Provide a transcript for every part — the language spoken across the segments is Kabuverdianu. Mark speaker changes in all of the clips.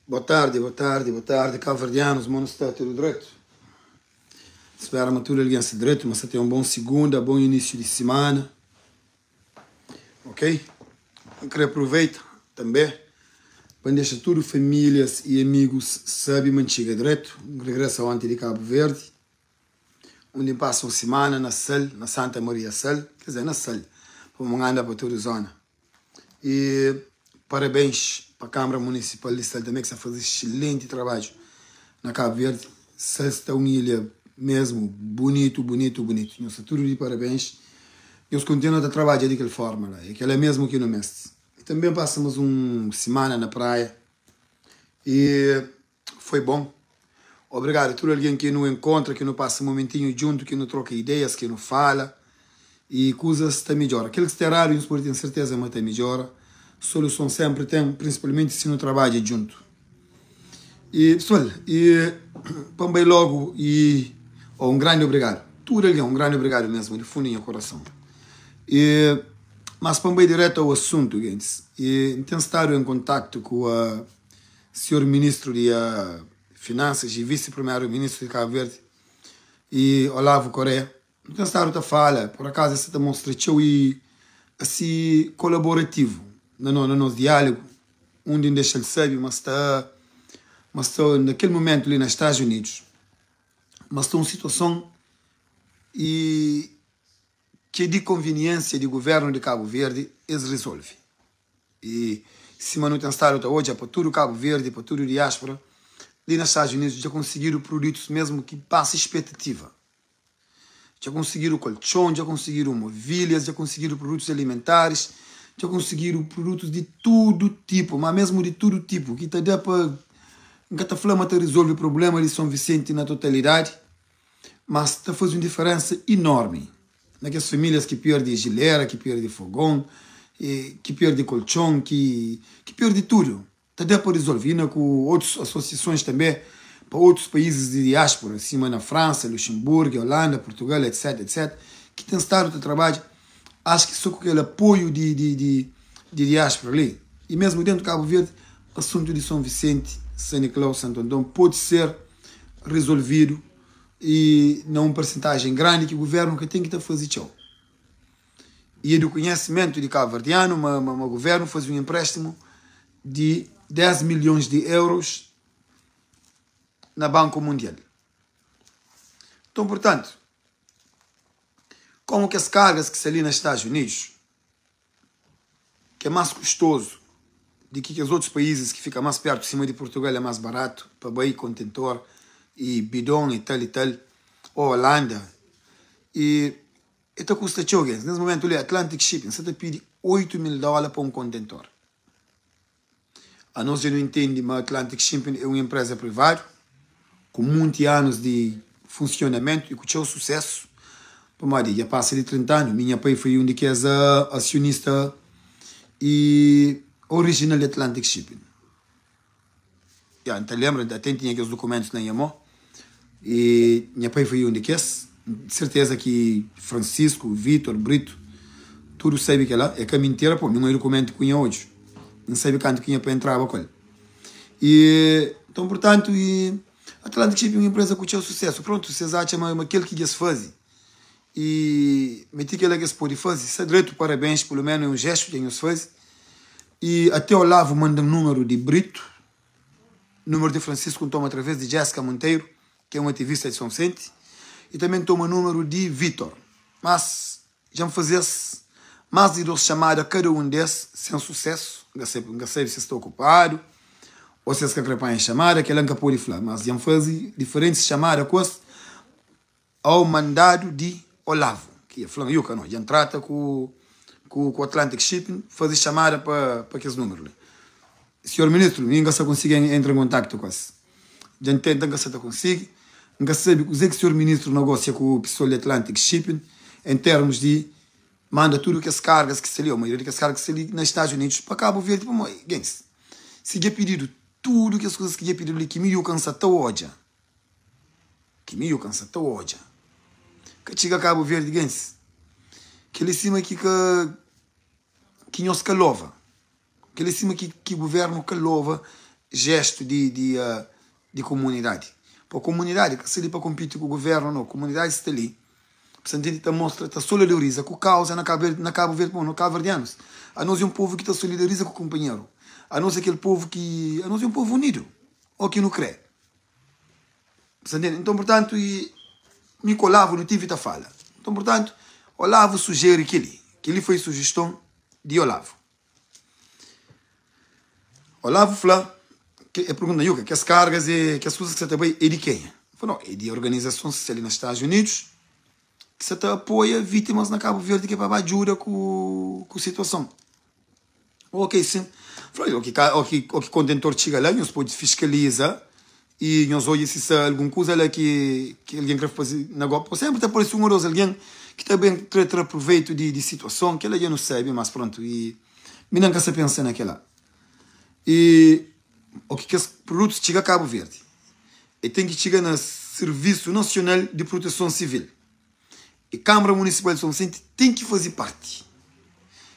Speaker 1: Boa tardi, boa tardi, boa tardi, kabuverdianus, mo nu sta tudu dretu? Spera ma tudu algen sta dretu, ma sta ten un bon sigunda, bon inisiu di simana, ok? N kre aproveita tanbe pa N dexa tudu familias y amigus sabe ma N txiga dretu, N regresa onti di Kabu Verdi, undi N pasa un simana na Sal, na Santa Maria Sal, ker dizer, na Sal, pamodi N anda pa tudu zona. E parabéns pa Câmara Municipal di Sal também ki sta faze excelente trabadju na Cabo Verde. Sal sta um ilha mesmo bonito, bonito, bonito. Nhos sta tudo di parabéns. Nhos continua ta trabadja di kel forma la. É kela mesmo ki nu meste. E também passa mas um semana na praia e Foi bom. Obrigado a tudo alguém ki nu encontra, ki nu passa momentinho djunto, ki nu troca ideias, ki nu fala e kuzas ta midjora. Kel ki sta eradu nhos pode ten serteza ma ta midjora. Soluson sempre ten, principalmente si nu trabadja djunto. E pessoal, e pa N bai logo e oh, um grande obrigado. Tudo alguém, um grande obrigado mesmo, de fundo nha coração. E mas pa N bai direto ao assunto, gentes, e N ten stadu em contacto ku a Senhor Ministro di Finanças e Vice-Primeiro Ministro di Cabo Verde e Olavo Correia, nu ten stadu ta fala, por acaso es sa ta mostra txeu e asi colaborativo na na nos diálogo, undi N dexa-l sabe ma sta ma sta na kel momento li na Estados Unidos, ma sta un situason e ki é di konviniênsia di governo di Cabo Verde es resolve. I sima nu ten stadu ta odja pa tudu Kabu Verdi, pa tudu diáspora, li na Stadus Unidus dja konsigidu prudutus mesmu ki pasa spetativa. Dja konsigidu koltxon, dja konsigidu movílias, dja konsigidu prudutus alimentaris, dja konsigidu prudutus di tudu tipu, má mesmu di tudu tipu, ki ta da pa, N ka ta fla ma ta rizolve prubléma di Son Visenti na totalidadi, mas ta faze un diferénsa inormi. Na kes famílias ki perde jilera, ki perde fogon, ki perde koltxon, ki perde tudu. Ta da pa rizolve. Inda ku otus asosiasons tanbe pa otus paízis di diáspora, sima na Fransa, Luxemburgu, Holanda, Portugal, etc. Etc. Ki ten stadu ta trabadja. Ax ki so ku kel apoiu di di diáspora li, i mesmu dentu Kabu Verdi, asuntu di Son Visenti, San Niklau, Santu Anton pode ser rizolvidu. i na un persentajen grandi ki guvernu ka ten ki ta faze txeu. I e di kunhesimentu di kabuverdianu ma ma guvernu faze un emprestimu di 10 milhons di euros na Banku Mundial. Nton, purtantu, komu kes kargas ki sta li na Stadus Unidus, ki é más kustozu di ki kes otus paízis ki fika más pértu, sima di Purtugal é más baratu pa bai kontentor i bidon i tal i tal, ô Olanda, i e ta kusta txeu. Gentis, nes mumentu li Atlantic Shipping sa ta pidi 8 mil dóla pa un kontentor. Anos dja nu intendi ma Atlantic Shipping é un enpreza privadu ku munti anus di funsionamentu i ku txeu susesu, pamodi dja pasa di 30 anu. Mi nha pai foi un di kes asionista i orijinal di Atlantic Shipping. Ya, N ta lenbra, até N tinha kes dukumentus na nha mô. I nha pai foi un di kes. Di serteza ki Francisco, Vitor, Brito, tudu sabe kel-la. É ka mintira, pô, mi N odja dukumentu ku nha odju. N sabe kantu ki nha pai entraba ku el. I, nton, purtantu, i Atlantic Shipping é un enpreza ku txeu susésu. Prontu, si es atxa ma kel ki dja es faze i ma ti kel-la ki es pode faze, sta dretu, parabéns, pelu ménu é un jéstu ki nhos faze. I até Olavo manda-m númeru di Brito, númeru di Francisco N toma através di Jessica Monteiro, ki é un ativista di São Vicente, i tanbê N toma númeru di Vitor. Mas dja N faze-s más di dos txamada kada un des, sen susésu. N ka sabe, N ka sabe si es sta okupadu ô si es ka kre panha txamada, kel-la N ka pode fla. Mas dja N faze diferentis txamada ku es. Ao mandadu di Olavo, ki e fla-m, Yuka, no, dja N trata ku ku ku Atlantic Shipping, faze xamada pa pa kes númeru li. Sinhor Ministru, mi N ka sa konsigi entra en kontaktu ku es. Dja N tenta, N ka sa ta konsigi. N ka sabe kuzê ki sinhor Ministru nagôsia ku pesoal di Atlantic Shipping en termus di manda tudu kes kargas ki sta li, ô maioria di kes kargas ki sta li na Stadus Unidus pa Kabu Verdi, pamodi, gentis, si dja pididu tudu kes kuzas ki dja pididu li, ki mi Yuka N sa ta odja. Ki mi Yuka N sa ta odja. Ka txiga Kabu Verdi gentis. Kel-li sima ki ka ki nhos ka lova. Kel-li sima ki ki guvernu ka lova. jestu di di di komunidadi. Pa komunidadi ka sta li pa konpiti ku guvernu no, komunidadi sta li pa sa ntende ta mostra ta solidariza ku kauza na Kabu na Kabu Verdi pamodi no kabuverdianus anos é un povu ki ta solidariza ku kunpanheru, anos é kel povu ki anos é un povu unidu o ki nu kre. Sa ntende? Nton purtantu i mi ku Olavo nu tivi ta fala. Nton purtantu Olavo sujeri kel-li, kel-li foi sujiston di Olavo. Olavo fla, e pergunta Yuka, kes kargas e kes kuzas ki sa ta bai é di kenha? El fla, no, é di organizason ki sta li na Stadus Unidus ki sa ta apoia vítimas na Kabu Verdi ki é pa ba djuda ku ku situason. Ok, sin. Fla, o ki o ki o ki kontentor txiga la, nhos pode fiskaliza i nhos odja si sta algun kuza la ki ki algen kre faze na go. Senpri ta parse un o dos algen ki ta ben kre tra proveitu di di situason, kela dja nu sabe, mas prontu, i mi nan ka sta pensa na kela. I o ki kes produtus txiga Kabu Verdi, e ten ki txiga na Sirvisu Nasional di Proteson Sivil. I Kamara Munisipal di Son Visenti ten ki faze parti.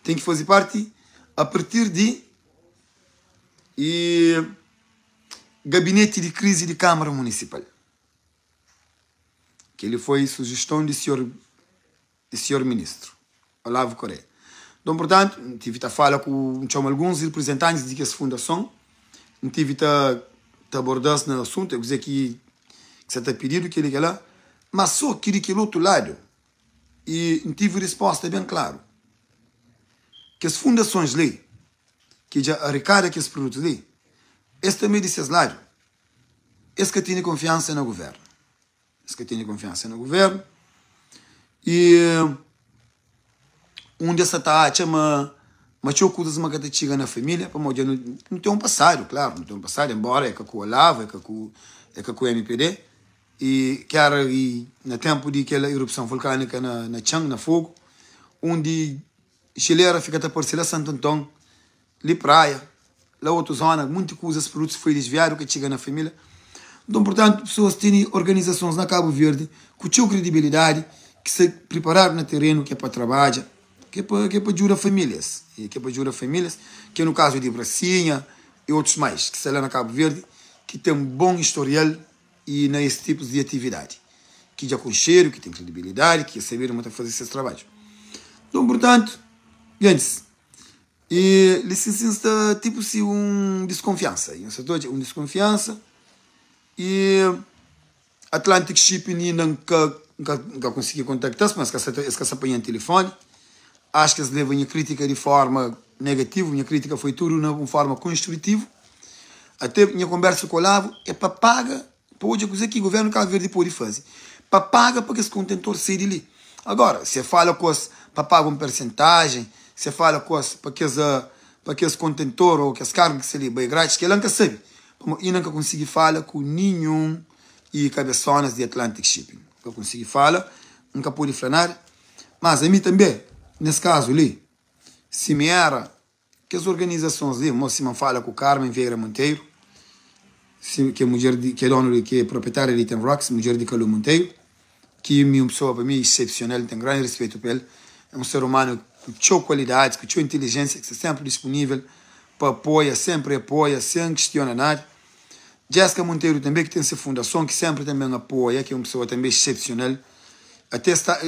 Speaker 1: Ten ki faze parti a partir di i Gabineti di Krizi di Kamara Munisipal. Kel-li foi sujiston di sior di sior Ministru Olavo Correia. Nton, purtantu, N tive ta fala ku, N txoma alguns riprizentantis di kes fundason, N tive ta ta aborda-s na asuntu, é kuzê ki ki sa ta pididu, kel-li, kel-la. Má sô ki di kel otu ladu, i N tive risposta ben klaru, kes fundasons li ki dja arikada kes produtus li, es tanbe di ses ladu, es ka tene konfiansa na guvernu. Es ka tene konfiansa na guvernu i undi es sa ta atxa ma ma txeu kuzas ma ka ta txiga na família pamodi dja nu ten un pasadu, klaru, nu ten un pasadu, enbóra é ka ku Olavo, é ka ku é ka ku mpd i ki éra i na ténpu di kel erupson vulkánika na na txan, na Fogu, undi Xilera fika ta parse la Santu Anton, li Praia, la otu zona, munti kuzas, produtus foi desviadu ka txiga na família. Nton, purtantu, pesoas tene organizasons na Kabu Verdi ku txeu kredibilidadi ki sta priparadu na terenu ki é pa trabadja, ki é pa ki é pa djuda famílias, ki é pa djuda famílias, ki é no kazu di Brasinha e otus mais ki sta la na Kabu Verdi ki ten bon istorial i na es tipus di atividadi ki dja konxedu, ki ten kredibilidadi, ki é sabedu ma ta faze ses trabadju. Nton, purtantu, gentis, i li sin sin sta tipu si un diskonfiansa, i un sta ta odja un diskonfiansa i Atlantic Shipping inda N ka N ka N ka konsigi kontakta-s, ma es ka sa ta es ka sa panha-m tilifoni. Acho ki es leva nha kritika di forma negativu, nha kritika foi tudu na un forma konstrutivu. Até nha konbersa ku Olavo é pa paga, pa odja kuzê ki governu di Kabu Verdi pode faze pa paga pa kes kontentor sai di li. Agora, si e fala ku es pa paga un persentajen, si e fala ku es pa kes pa kes kontentor ou kes karga ki sta li bai gratis, kela N ka sabe, pamodi inda N ka konsigi fala ku ninhun i kabesonas di Atlantic Shipping. N ka konsigi fala, N ka pode fla nada. Mas ami tanbe, nes kazu li, si mi era kes organizasons li, mo sima N fala ku Carmen Vieira Monteiro, si ki é mudjer di, ki é donu di, ki é proprietária di Ten Rocks, mudjer di Kalu Monteiro, ki mi un pesoa pa mi exsepsional, N ten grandi respetu pa el, é un ser umanu ku txeu kualidadis, ku txeu intelijénsia, ki sta sénpri dispunível pa apoia, sénpri apoia, sen kistiona nada. Jessica Monteiro tanbe ki ten se fundason ki senpri tanbe apoia, ki é un pesoa tanbe exsepsional. Ate sta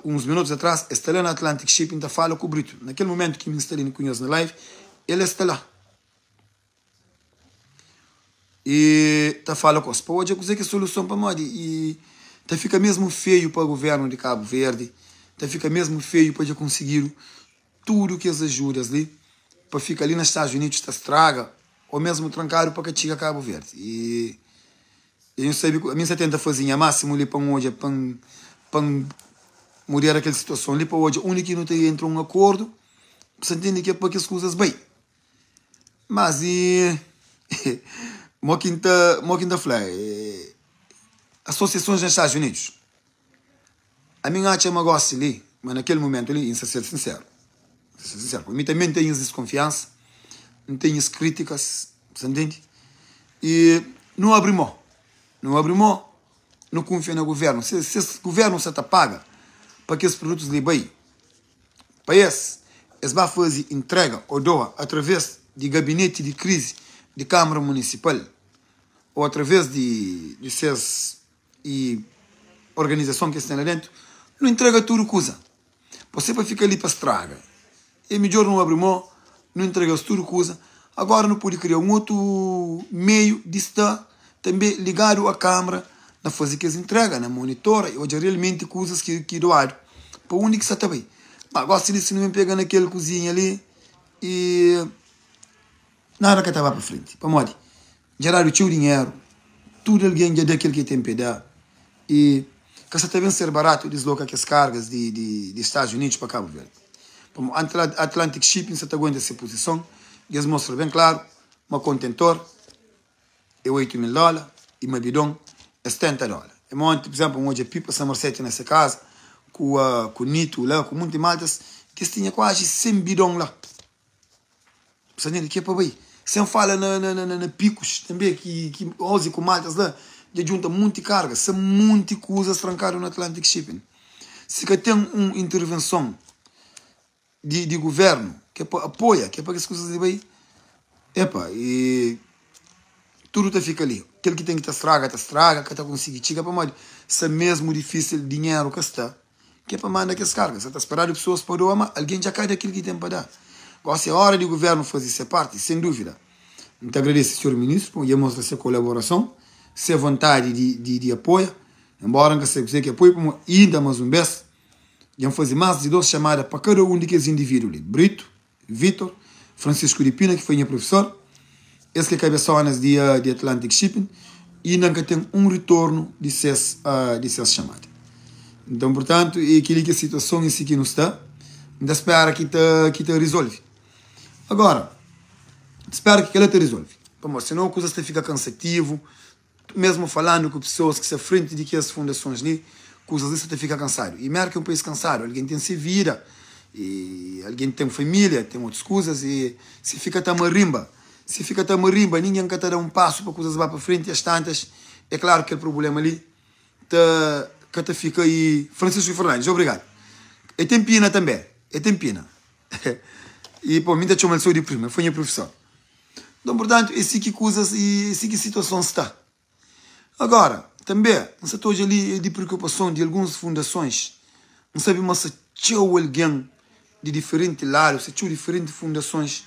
Speaker 1: uns minutus atras e sta la na Atlantic Shipping ta fala ku Brito. Na kel mumentu ki mi sta li ku nhos na live, el sta la e ta fala ku es pa odja kuze ki é soluson pamodi e ta fika mesmu feiu pa governu di Kabu Verdi, ta fika mesmu feiu pa dja konsigidu tudu kes ajudas li pa fika li na Stadus Unidus ta straga ô mesmu trankadu pa ka txiga Kabu Verdi. I i N sabe ku ami N sa tenta faze nha másimu li pa N odja pa N pa N mudera kel situason li pa odja undi ki nu ta entra un akordu pa sa ntende ki é pa kes kuzas bai. Mas i mo ki N ta mo ki N ta fla asosiasons na Stadus Unidus Ami N atxa ma gosi li, ma na kel mumentu li, i N sta ser sinseru, N sta ser sinseru, pabia mi tanbe N ten nhas diskonfiansa, N ten nhas kritikas, bu sta ntende? I nu abri mo, nu abri mo, nu kunfia na guvernu, si es guvernu sa ta paga pa kes produtus li bai pa es, es ba faze intrega o doa atraves di gabineti di krizi. di Câmara Municipal ou através di di ses e organizason ki es ten la dentu, nu intrega tudu kuza. Pa se pa fika li pa straga, é midjor nu abri mô, nu intrega-s tudu kuza. Agora nu pode kria un otu meiu di sta tanbe ligadu a Câmara na faze kes intrega, na monitora i odja realmenti kuzas ki ki doadu pa undi ki sa ta bai. Ma gosi li si nu ben pega na kel kuzinha li i nada ka ta ba pa frenti. Pamodi? Dja dadu txeu dinheru, tudu algen dja da kel ki el ten pa e da, i ka sa ta ben ser baratu disloka kes kargas di di Stadus Unidus pa Kabu Verdi. Pamodi Atlantic Shipping sa ta aguenta se puzison, dja es mostra ben klaru ma kontentor é 8 mil dóla i ma bidon é 70 dóla. E ma onti, pur izénplu, N odja Pipa Samarset na se kaza ku ku Nito la, ku munti maltas, ki es tinha kuazi 100 bidon la. Sa ntende ki é pa bai. Sen fala na na na na pikus tanbe ki ki ozi ku maltas la dja djunta munti karga, sa munti kuzas trankadu na Atlantic Shipping. Si ka ten un intervenson di di guvernu ki é pa apoia, ki é pa kes kuzas li bai, epa e tudu ta fika li. Kel ki ten ki ta straga ta straga, ka ta konsigi txiga pamodi sta mesmu difisil, dinheru ka sta. Ki é pa manda kes karga. Sa ta speradu pesoas pa doa, ma algen dja ka da kel ki ten pa da. Gosi é ora di guvernu faze se parti, sen duvida. N ta agradese Sinhor Ministru pamodi dja mostra se kolaborason, se vontadi di di di apoia, enbora N ka sabe kuzê ki apoia, pamodi inda mas un bes dja N faze mas di dos xamada pa kada un di kes individu li, Brito, Vitor, Francisco di Pina ki foi nha profesor, es ki é kabesonas di di Atlantic Shipping i inda N ka ten un ritornu di ses di ses xamada. Nton, purtantu, é keli ki é situason e si ki nu sta, N ta spera ki ta ki ta rizolve. Agora, spera ki kela ta rizolve, pamodi senau kuzas ta fika kansativu, Mesmu falandu ku pesoas ki sta frenti di kes fundasons li, kuzas li sa ta fika kansadu. I Merka é un país kansadu, algen ten se vida, i algen ten familia, ten otus kuzas, i si fika ta marimba, si fika ta marimba, ningen ka ta da un pasu pa kuzas ba pa frenti, as tantas, é klaru kel prubulema li ta ka ta fika. I Francisco Fernandes, obrigadu. E ten pina tanbe, e ten pina. I po, mi ta txoma-l so di prima, el foi nha prufesor. Nton, purtantu, é si ki kuzas i é si ki situason sta. Agora, tanbe, N sa ta odja li di preokupason di alguns fundasons. N sabe ma sta txeu algen di diferenti ladu, sta txeu diferenti fundasons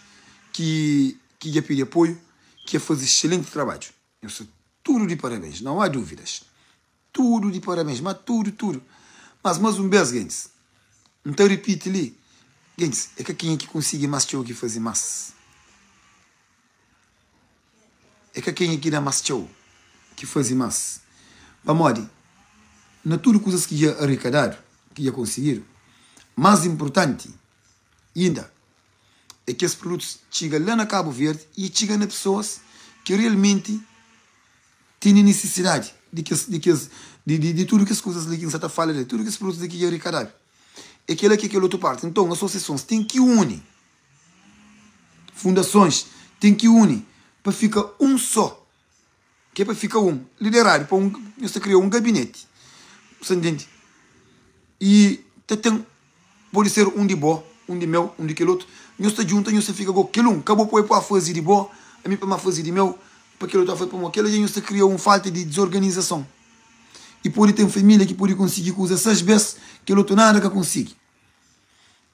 Speaker 1: ki ki dja pidi apoiu, ki a faze exselenti trabadju. Nhos sta tudu di parabens, nau a dúvidas. Tudu di parabens, ma tudu, tudu. Mas, mas un bes, gentis, N ta ripiti li, gentis, é ka kenha ki konsigi más txeu ki faze más. É ka kenha ki da más txeu ki faze más. Pamodi, na tudu kuzas ki dja arikadadu, ki dja konsigidu, más inpurtanti inda é kes produtus txiga la na Kabu Verdi i txiga na pesoas ki realmenti tene nisisidadi di kes di kes di di di tudu kes kuzas li ki N sa ta fala li, tudu kes produtus li ki dja rikadadu. É kela ki é kel otu parti. Nton, asosiasons ten ki uni, fundasons ten ki uni pa fika un só, ki é pa fika un, lideradu pa un, nhos ta kria un gabineti, bu sa ntende? I ta ten Pode ser un di bo, un di meu, un di kel otu. Nhos ta djunta, nhos ta fika go kel un. Ka bo poi pa faze di bo, ami pa ma faze di meu, pa kel otu a faze pa mo. Kel dja nhos ta kria un falta di dizorganizason. I pode ten familia ki pode konsigi kuza 6 bes, kel otu nada ka konsigi.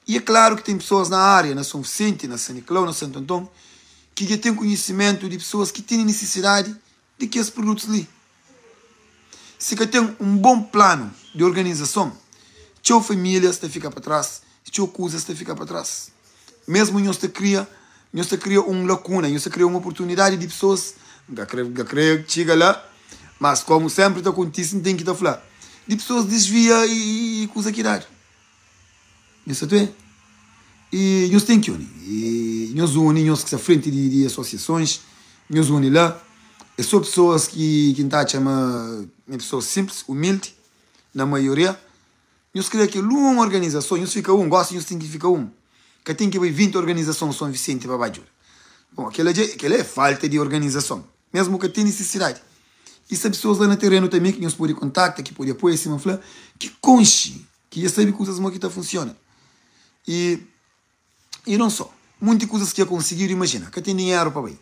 Speaker 1: I é klaru ki ten pesoas na aria, na Son Visenti, na San Niklau, na Santu Anton, ki dja ten konhisimentu di pesoas ki tene nisisidadi di kes produtus li. Si ka ten un bon planu di organizason, txeu famílias ta fika pa tras, txeu kuzas ta fika pa tras. Mesmu nhos ta kria, nhos ta kria un lakuna, nhos ta kria un oportunidadi di pesoas, N ka kre, N ka kre txiga la, mas komu senpri ta kontise, N ten ki ta fla, di pesoas disvia i kuza ki dadu. Nhos sa ta I nhos ten ki uni. I nhos uni, nhos ki sta frenti di, di asosiasons, nhos uni la. É sô pesoas ki, ki N ta atxa ma é pesoas sinplis, umildi, na maioria. Nhos kria kel un organizason, nhos fika un, gosi nhos ten ki fika un. Ka ten ki bai 20 organizason Son Visenti pa ba djuda. Bon, kela dja, kela é falta di organizason. Mesmu ka ten nisisidadi. I sta pesoas la na terenu tanbe ki nhos pode kontakta, ki pode apoia, sima N fla, ki konxe ki dja sabe kuzas mo ki ta funsiona. I i non so, munti kuzas ki dja konsigidu, imajina, ka ten dinheru pa bai.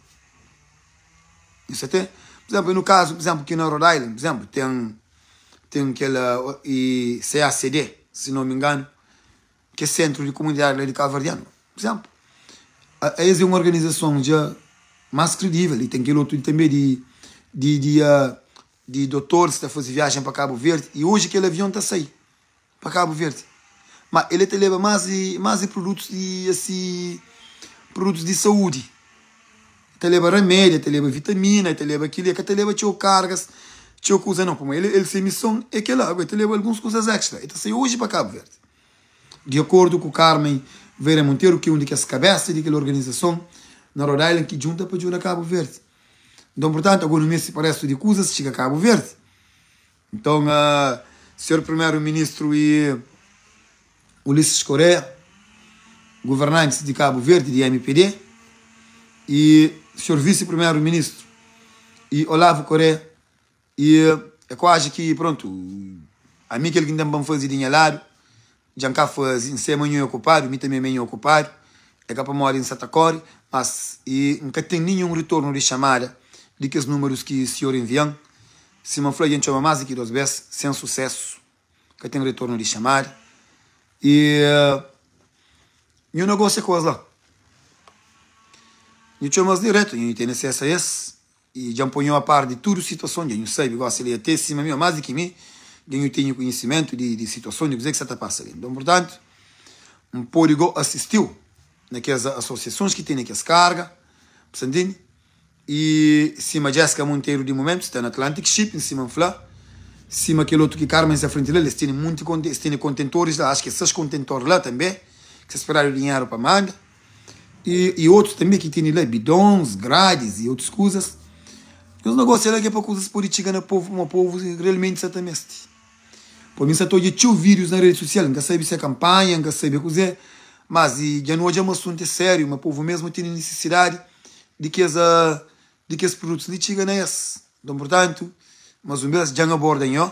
Speaker 1: Nhos ta ten, pur izénplu, nu kazu, pur izénplu, ki na Rhode Island, pur izénplu, ten ten kel i CACD, si no mi inganu, ki é sentru di komunidadi la di kabuverdianu. Pur izénplu, es é un organizason dja más kredível i ten kel otu tanbê di di di di dotoris ki ta faze viajen pa Kabu Verdi i oji kel avion ta sai pa Kabu Verdi. Ma el ta leba más i más i produtus di asi produtus di saúdi. Ta leba ramedi, ta leba vitamina, ta leba kili, ka ta leba txeu kargas, txeu kuza nau. Pamodi el se mison é kela, el ta leba alguns kuzas extra. El ta sai oji pa Kabu Verdi. Di akordu ku Carmen Veira Monteiro, ki é un di kes kabesa di kel organizason na Rhode Island ki djunta pa djuda Kabu Verdi. Nton, purtantu, ago nu meste pa restu di kuzas txiga Kabu Verdi. Nton, Senhor Primeru Ministru i Ulisses Correia, guvernantis di Kabu Verdi, di mpd, i Senhor Visi Primeru Ministru i Olavo Correia, i é kuazi ki, prontu, ami kel ki N ten pa N faze di nha ladu, Dja N ka faze, N sai ma nho é okupadu, mi tanbe mi é okupadu, é ka pamodi N sa ta kóre, mas i N ka ten ninhun ritornu di xamada di kes númerus ki sinhor envia-m. Sima N fla, dja N txoma más di ki dos bês, sen susésu, ka ten ritornu di xamada. I nhu nagôsia ku es la. Nhu txoma-s diretu, nhu tene asésu a es. I dja N poi nho a par di tudu situason, dja nhu sabe gósi li até sima mi ô más di ki mi, dja nhu tene konhisimentu di di situason di kuzê ki sa ta pasa li. Nton, purtantu, N pode gó asistiu na kes asosiasons ki tene kes karga, bu sta ntende? I sima Jessica Monteiro di mumentu sta na Atlantic Shipping, sima N fla, sima kel otu ki Carmen sta frenti la, es tene munti es tene kontentoris la, acho ki é 6 kontentor la tanbe, ki sta speradu dinheru pa manda. I, i otus tanbe ki tene la bidons, gradis i otus kuzas. Nhos negosia la ki é pa kuzas pode txiga na povu, pamodi povu realmenti sa ta meste. Pô, mi sa ta odja txeu vídius na redi susial, N ka sabe si é kanpanha, N ka sabe kuzê, mas i dja nu odja ma asuntu é sériu, ma povu mesmu tene nisisidadi di kes di kes produtus li txiga na es. Nton, purtantu, mas un bes, dja N aborda nho.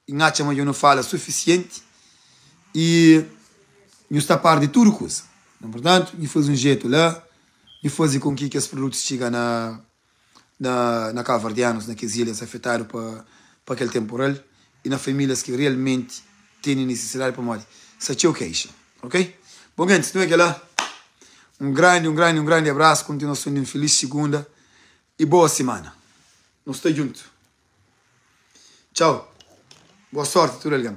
Speaker 1: I N atxa ma dja nu fala sufisienti i nhu sta par di tudu kuza. Nton, purtantu, nhu faze un jetu la, nhu faze kon ki kes produtus txiga na na na Kabuverdianus, na kes ilhas afetadu pa pa kel tenporal i na famílias ki realmenti tene nisisidadi pamodi sta txeu keixa. Ok? Bon gentis, nu é kela. Un grandi, un grandi, un grandi abrasu, kontinuason di un filis sigunda i boa simana. Nu sta djuntu. Txau. Boa sorti tudu algen.